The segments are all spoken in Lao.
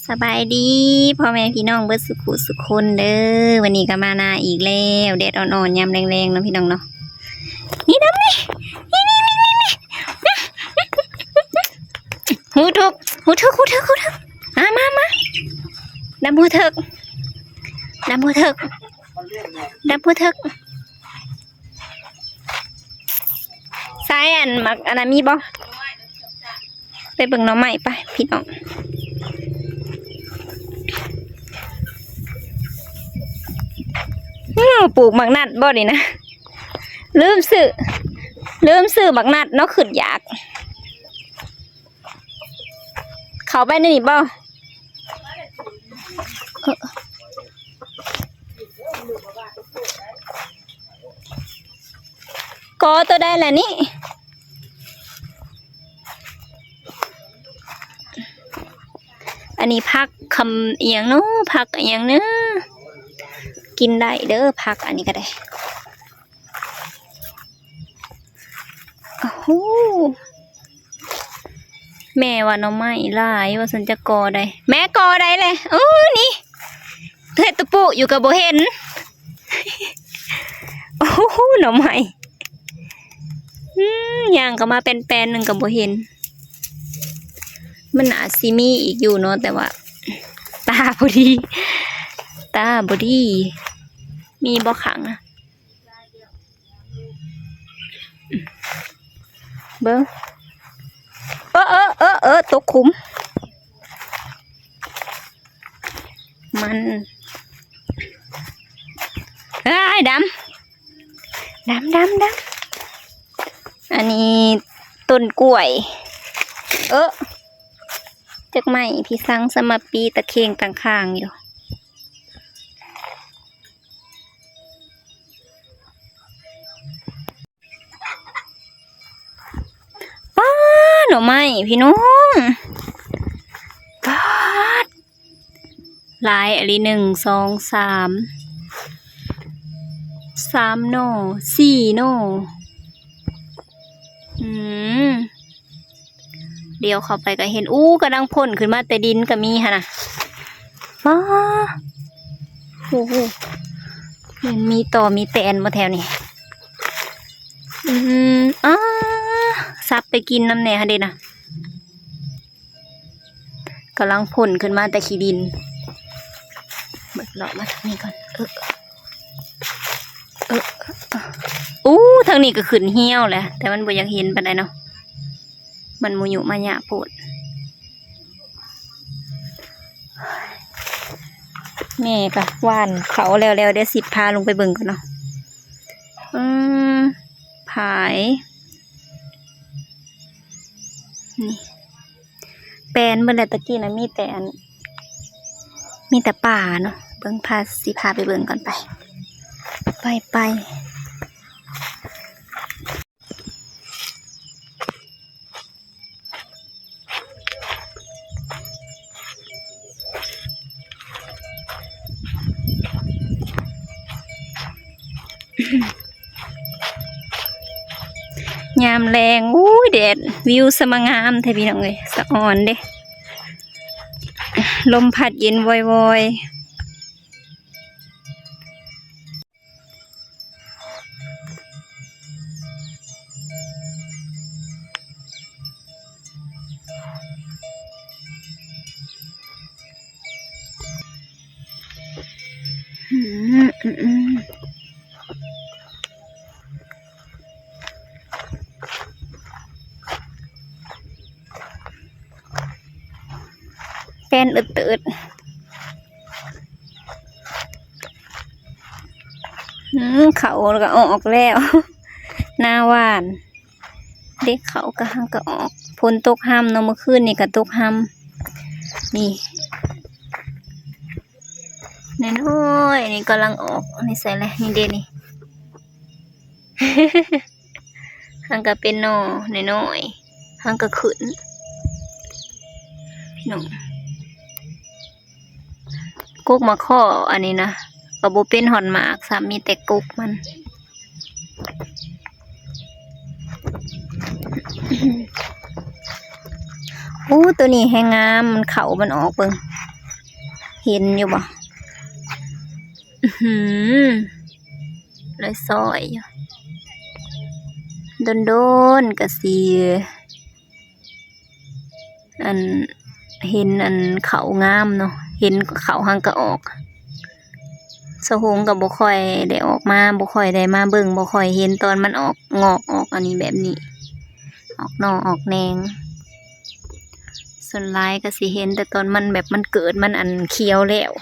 ສະບາຍດີພໍ່ແມ່ພີ່ນ້ອງເບິດສຸຂູສຸຄົນເດີ້. ວັນນີ້ກໍມານາອີກແລ້ວ ແດດອ່ອນໆ ຍາມແລງໆ ເນາະພີ່ນ້ອງເນາະ. ນີ້ດຳນີ້ ນີ້ໆໆໆ ຫູເຖິກ ຫູເຖິກ ຫູເຖິກ ຫູເຖິກ ມາ ມາ ມາ ດຳຫູເຖິກ ດຳຫູເຖິກ ດຳຫູເຖິກ. ໃສ ອັນ ໝາກອັນນັ້ນມີບໍ່? ໄປເບິ່ງໜໍ່ໄມ້ໄປພີ່ນ້ອງ. ອື ປູກໝາກນັດບໍ່ນີ້ນະ? ລືມຊື້ ລືມຊື້ໝາກນັດເນາະ ຄຶດຢາກ. ເຂົ້າໄປໃນນີ້ບໍ່? ເອີ ກໍຕົວໃດລະນີ້? ອັນນີ້ຜັກຄຳອີ່ຫຍັງເນາະ ຜັກອີ່ຫຍັງເນາະ? ກິນໄດ້ເດີ້ ຜັກອັນນີ້ກໍໄດ້. ໂອ້ໂຫ ແມ່ວ່າໜໍ່ໄມ້ຫຼາຍວ່າຊັ້ນ ຈັກກໍໃດ ແມ່ກໍໃດແຫຼະ. ເອີ ນີ້ ເຮັດຕະປຸຢູ່ກໍບໍ່ເຫັນ. ໂອ້ໂຫ ໜໍ່ໄມ້ ອືມ ຍ່າງເຂົ້າມາແປນໆ ໜຶ່ງກໍບໍ່ເຫັນ. ມັນອາດຊິມີອີກຢູ່ເນາະ ແຕ່ວ່າຕາບໍ່ດີ ຕາບໍ່ດີ. ມີບໍ່ຂັງນະ? ເບິ່ງ ເອີ ເອີ ເອີ ເອີ ຕົກຂຸມ ມັນ ອ້າຍ ດຳ ດຳ ດຳ ດຳ. ອັນນີ້ຕົ້ນກ້ວຍ ເອີ ຈັກໄມ້ພິສັງສະມາປີຕະເຄງຕັ້ງຄ້າງຢູ່. ປ້າ ໜໍ່ໄມ້ພີ່ນ້ອງ ປາດ ຫຼາຍອີ່ຫຼີ ໜຶ່ງ ສອງ ສາມ ສາມໜໍ່ ສີ່ໜໍ່. ອືມ ດຽວເຂົ້າໄປກໍເຫັນ ອູ້ ກຳລັງພົ້ນຂຶ້ນມາແຕ່ດິນກໍມີຫັ້ນນະ. ປ້າ ໂອ້ໂຫ ມັນມີຕໍມີແຕນບໍ່ແຖວນີ້? ອືມ ອ້າ ສັບໄປກິນນຳແດ່ຫັ້ນເດນະ. ກຳລັງພົ້ນຂຶ້ນມາແຕ່ຂີ້ດິນ. ເບິ່ງ ເລາະມາທາງນີ້ກ່ອນ. ເອີ ເອີ ເອີ ອູ້ ທາງນີ້ກໍຂຶ້ນຮຽວແຫຼະ ແຕ່ມັນບໍ່ຢາກເຫັນປານໃດເນາະ ມັນມາຍຸມາຍະໂພດ. ແມ່ກໍຫວ່ານເຂົ້າແລ້ວໆ ດຽວຊິພາລົງໄປເບິ່ງກ່ອນເນາະ. ອືມ ຜາຍ ນີ້ ແປນເບິດແລ້ວ. ຕະກີ້ນະມີແຕ່ອັນ ມີແຕ່ປ່າເນາະ. ເບິ່ງ ພາ ຊິພາໄປເບິ່ງກ່ອນ ໄປ ໄປ ໄປ. ຍາມແລງ ອູ້ຍ ແດດ ວິວສະມາງາມແທ້ພີ່ນ້ອງເອີຍ ສະອອນເດ້ ລົມພັດເຢັນວອຍໆ. ອືມ ອືມ ອືມ. ແປ້ນເອີດໆ ອືມ ເຂົ້າກໍອອກແລ້ວ ໜ້າຫວ່ານເດ້. ເຂົ້າກໍ ຫາກໍອອກ ຝົນຕົກຮຳເນາະ ມື້ຄືນນີ້ກໍຕົກຮຳ. ນີ້ ນ້ອຍໆ ນີ້ກຳລັງອອກ. ນີ້ໃສ່ແຫຼະ ນີ້ເດ້ນີ້ ຫາກໍເປັນໜໍ່ນ້ອຍໆ ຫາກໍຂຶ້ນ ພີ່ນ້ອງ. ກົກໝາກຄໍ່ອັນນີ້ນະ ກໍບໍ່ເປັນຮອດໝາກຊ້ຳ ມີແຕ່ກົກມັນ. ໂອ້ ໂຕນີ້ແຮງງາມ ມັນເຂົ້າມັນອອກ ເບິ່ງ ເຫັນຢູ່ບໍ່? ອືຫື ເລີຍຊອຍຢູ່ ດົນໆ ກະຊິ ອັນ ເຫັນອັນເຂົ້າງາມເນາະ ເຫັນເຂົ້າຫາງກະອອກ. ສາວຫົງກະບໍ່ຄ່ອຍໄດ້ອອກມາ ບໍ່ຄ່ອຍໄດ້ມາເບິ່ງ ບໍ່ຄ່ອຍເຫັນຕອນມັນອອກງອກອອກອັນນີ້ແບບນີ້ ອອກໜໍ່ອອກແໜງ. ສ່ວນຫຼາຍກະຊິເຫັນແຕ່ຕອນມັນແບບມັນເກີດ ມັນອັນຂຽວແລ້ວ.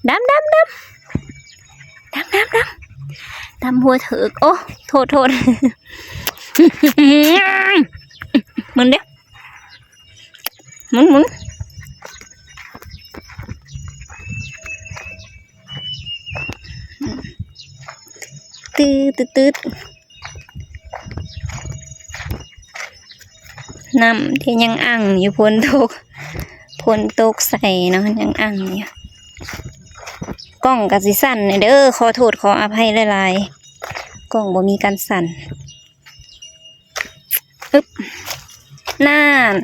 ດຳ ດຳ ດຳ ດຳ ດຳ ດຳ ດຳຫົວເຖິກ ໂອ້ ໂທດ ໂທດ ໝູນເດ້ ໝູນ ໝູນ ຕື້ດ ຕື້ດ ຕື້ດ. ນ້ຳທີ່ຍັງອັ່ງຢູ່ ຝົນຕົກ ຝົນຕົກໃສ່ເນາະ ຍັງອັ່ງຢູ່. ກ້ອງກະຊິສັ່ນແດ່ເດີ ຂໍໂທດຂໍອະໄພຫຼາຍໆ ກ້ອງບໍ່ມີການສັ່ນ. ອຶບ ນັ້ນ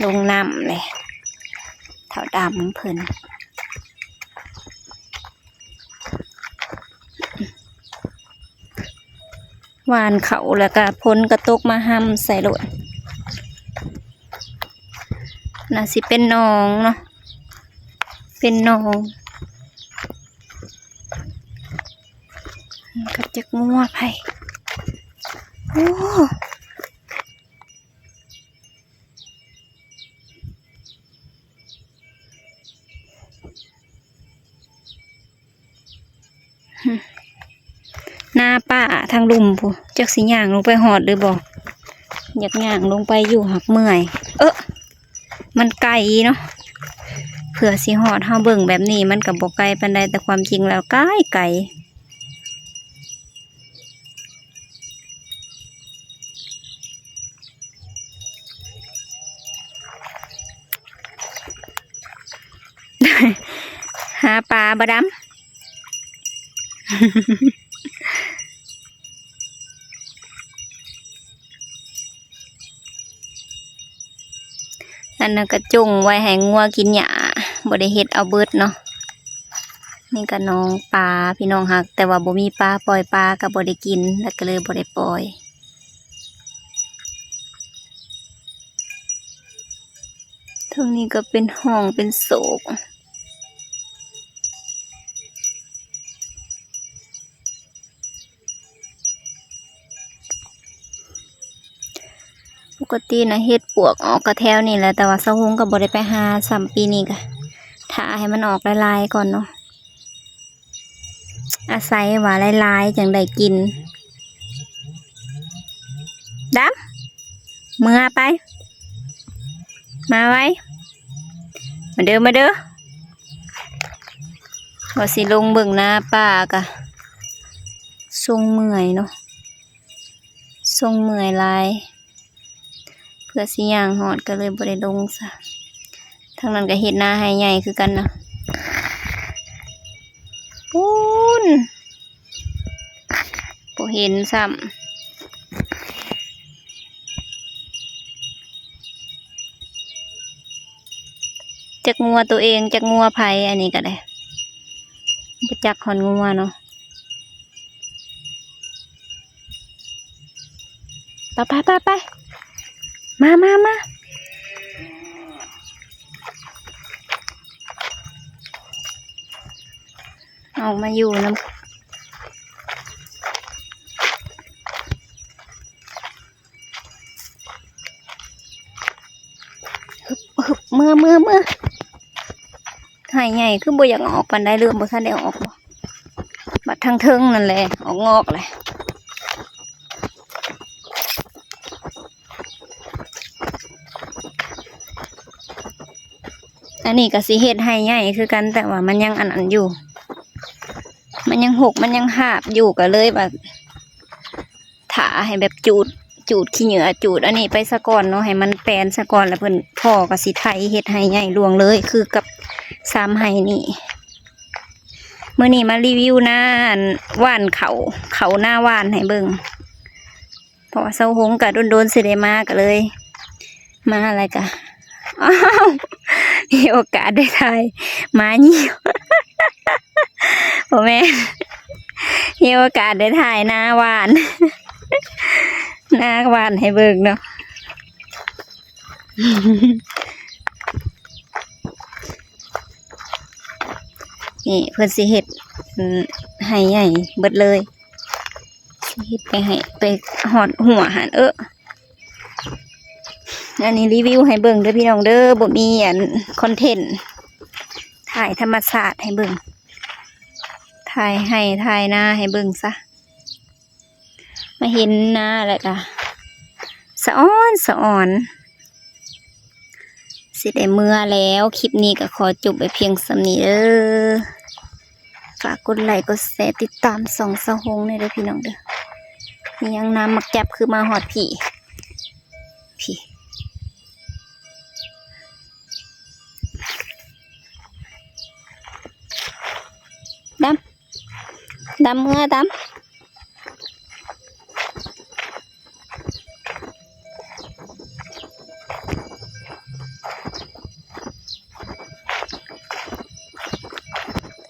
ລົງນ້ຳແຫຼະ ເຖົ້າດຳເພິ່ນ. ຫວ່ານເຂົ້າແລ້ວກະຝົນກະຕົກມາຮຳໃສ່ໂລດ. ໜ້າຊິເປັນໜອງເນາະ ເປັນໜອງ. ກັບຈັກງົວໃຜ ໂອ້. ນາປ້າທາງລຸ່ມພຸ້ນ ຈັກຊິຍ່າງລົງໄປຮອດຫຼືບໍ່? ຢາກຍ່າງລົງໄປຢູ່ ຫາກເມື່ອຍ ເອີ ມັນໄກເນາະ ເພື່ອຊິຮອດ. ເຮົາເບິ່ງແບບນີ້ມັນກະບໍ່ໄກປານໃດ ແຕ່ຄວາມຈິງແລ້ວໄກ ໄກ. ຫາປາບໍ່ດຳ? ອັນນັ້ນກະຈົ່ງໄວ້ໃຫ້ງົວກິນຫຍ້າ ບໍ່ໄດ້ເຮັດເອົາເບິດເນາະ. ນີ້ກະໜອງປາ ພີ່ນ້ອງຮັກ ແຕ່ວ່າບໍ່ມີປາ ປ່ອຍປາກະບໍ່ໄດ້ກິນ ແລ້ວກະເລີຍບໍ່ໄດ້ປ່ອຍ. ທາງນີ້ກະເປັນຮ່ອງເປັນໂສກ. ປົກກະຕິນະເຫັດປວກອອກກະແຖວນີ້ແຫຼະ ແຕ່ວ່າສາວຫົງກະບໍ່ໄດ້ໄປຫາຊ້ຳ ປີນີ້ກະຖ້າໃຫ້ມັນອອກຫຼາຍໆກ່ອນເນາະ. ອາໄສວ່າຫຼາຍໆຈັ່ງໄດ້ກິນ. ດຳ ເມືອໄປ ມາໄວ ມາເດີ ມາເດີ. ວ່າຊິລົງເບິ່ງນາປ້າກະຊົງເມື່ອຍເນາະ ຊົງເມື່ອຍຫຼາຍ. ເພື່ອຊິຍ່າງຮອດກະເລີຍບໍ່ໄດ້ລົງຊະ. ທາງນັ້ນກະເຮັດນາໄຮ່ໃຫຍ່ຄືກັນນະ ພຸ້ນ ບໍ່ເຫັນຊ້ຳ. ຈັກງົວໂຕເອງ ຈັກງົວໃຜ ອັນນີ້ກະໄດ້ ບໍ່ຈັກຮອດງົວເນາະ. ໄປ ໄປ ໄປ ໄປ ມາ ມາ ມາ ອອກມາຢູ່ນຳ. ຮຶບ ຮຶບ ເມືອ ເມືອ ເມືອ. ໄຮ່ໃຫຍ່ຄືບໍ່ຢາກອອກປານໃດ ເລີ່ມບໍ່ທັນໄດ້ອອກບໍ່. ບັດທາງເທິງນັ້ນແຫຼະ ອອກງອກແຫຼະ. ອັນນີ້ກະຊິເຮັດໄຮ່ໃຫຍ່ຄືກັນ ແຕ່ວ່າມັນຍັງອັນນັ້ນຢູ່ ມັນຍັງຮົກ ມັນຍັງຮາບຢູ່ ກະເລີຍວ່າ ຖ້າໃຫ້ແບບຈູດ ຈູດຂີ້ເຫຍື້ອ ຈູດອັນນີ້ໄປສະກ່ອນເນາະ ໃຫ້ມັນແປນສະກ່ອນ ແລ້ວເພິ່ນ ພໍ່ກະຊິໄຖເຮັດໄຮ່ໃຫຍ່ລວງເລີຍ ຄືກັບສາມໄຮ່ນີ້. ມື້ນີ້ມາຣີວິວນາ ອັນ ຫວ່ານເຂົ້າ ເຂົ້ານາຫວ່ານໃຫ້ເບິ່ງ ເພາະວ່າສາວຫົງກະດົນໆຊິໄດ້ມາ ກະເລີຍມາ ແລ້ວກະ ອ້າວ ມີໂອກາດໄດ້ຖ່າຍໝາຫຍິ້ວ ບໍ່ແມ່ນ ມີໂອກາດໄດ້ຖ່າຍນາຫວ່ານ ນາຫວ່ານໃຫ້ເບິ່ງເນາະ. ນີ້ເພິ່ນຊິເຮັດ ອືມ ໄຮ່ໃຫຍ່ເບິດເລີຍ ຊິເຮັດໄປໃຫ້ ໄປຮອດຫົວຫັ້ນ ເອີ ອັນນີ້ຣີວິວໃຫ້ເບິ່ງເດີພີ່ນ້ອງເດີ ບໍ່ມີອັນຄອນເທັນ ຖ່າຍທຳມະຊາດໃຫ້ເບິ່ງ ຖ່າຍໄຮ່ຖ່າຍນາໃຫ້ເບິ່ງຊະ. ມາເຫັນນາແລ້ວກະສະອອນສະອອນ ຊິໄດ້ເມືອແລ້ວ. ຄລິບນີ້ກະຂໍຈົບໄວ້ພຽງສ່ຳນີ້ເດີ. ຝາກກົດໄລກົດແຊ ຕິດຕາມຊ່ອງສາວຫົງແດ່ເດີພີ່ນ້ອງເດີ. ມີຫຍັງນາໝາກຈັບຄືມາຮອດພີ້ ພີ້ ດຳ ດຳເມືອ ດຳ.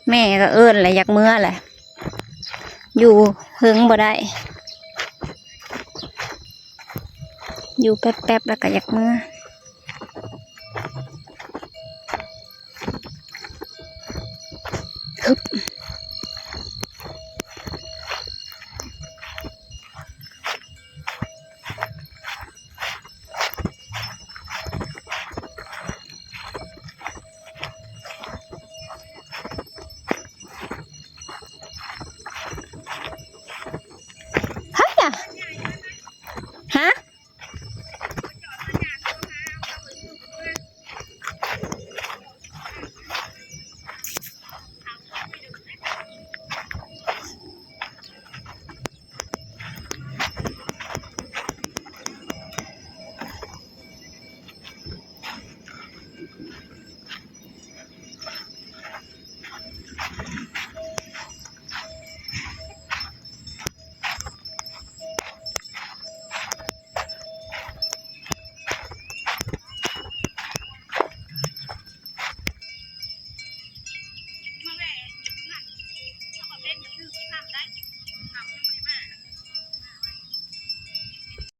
ແມ່ກໍເອີ້ນແຫຼະ ຢາກເມືອແຫຼະ ຢູ່ເຫິງບໍ່ໄດ້ ຢູ່ແປັບໆ ແລ້ວກໍຢາກເມືອ.